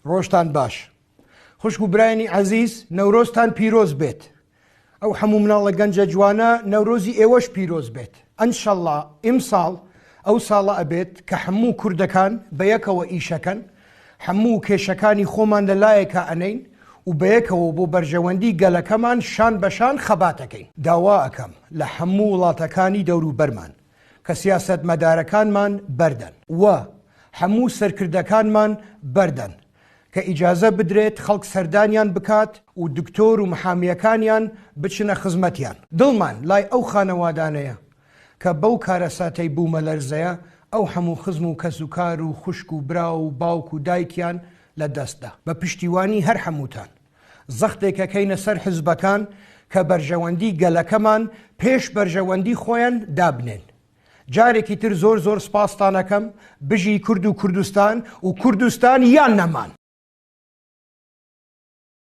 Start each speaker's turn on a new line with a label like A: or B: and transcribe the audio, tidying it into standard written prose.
A: ڕۆژتان باش خوشک و برایانی عەزیز نەورۆزتان پیرۆز بێت ئەو حەموو مناڵە گەنجە جوانە نەورۆزی ئێوەش پیرۆز بێت ئەنشەڵا ئیمساڵ ئەو ساڵە ئەبێت کە حەموو کوردەکان بەیەکەوە ئیشەکەن حەموو کێشەکانی خۆمان لە لایەکا ئەنین و بەیەکەوە بۆ بەرژەوەندی گەلەکەمان شان بە شان خەباتەکەین. داوا ئەکەم لە حەموو وڵاتەکانی دەوروبەرمان کە سیاسەتمەدارەکانمان بەردەن و هەموو سەرکردەکانمان بەردەن کە ئیجازە بدرێت خەڵک سەردانیان بکات و دکتۆر و محامیەکانیان بچنە خزمەتیان. دڵمان لای ئەو خانەوادانەیە کە بەو کارەساتەی بوومەلەرزەیە ئەو هەموو خزم و کەسوکار و خوشک و برا و باوک و دایکیان لە دەست دا. بە پشتیوانی هەر هەمووتان زەختێک ئەکەینە سەر حزبەکان کە بەرژەوەندی گەلەکەمان پێش بەرژەوەندی خۆیان دابنێن. جارێکی تر زۆر زۆر سپاستان ئەکەم. بژی کورد و کوردستان و کوردستان یان نەمان.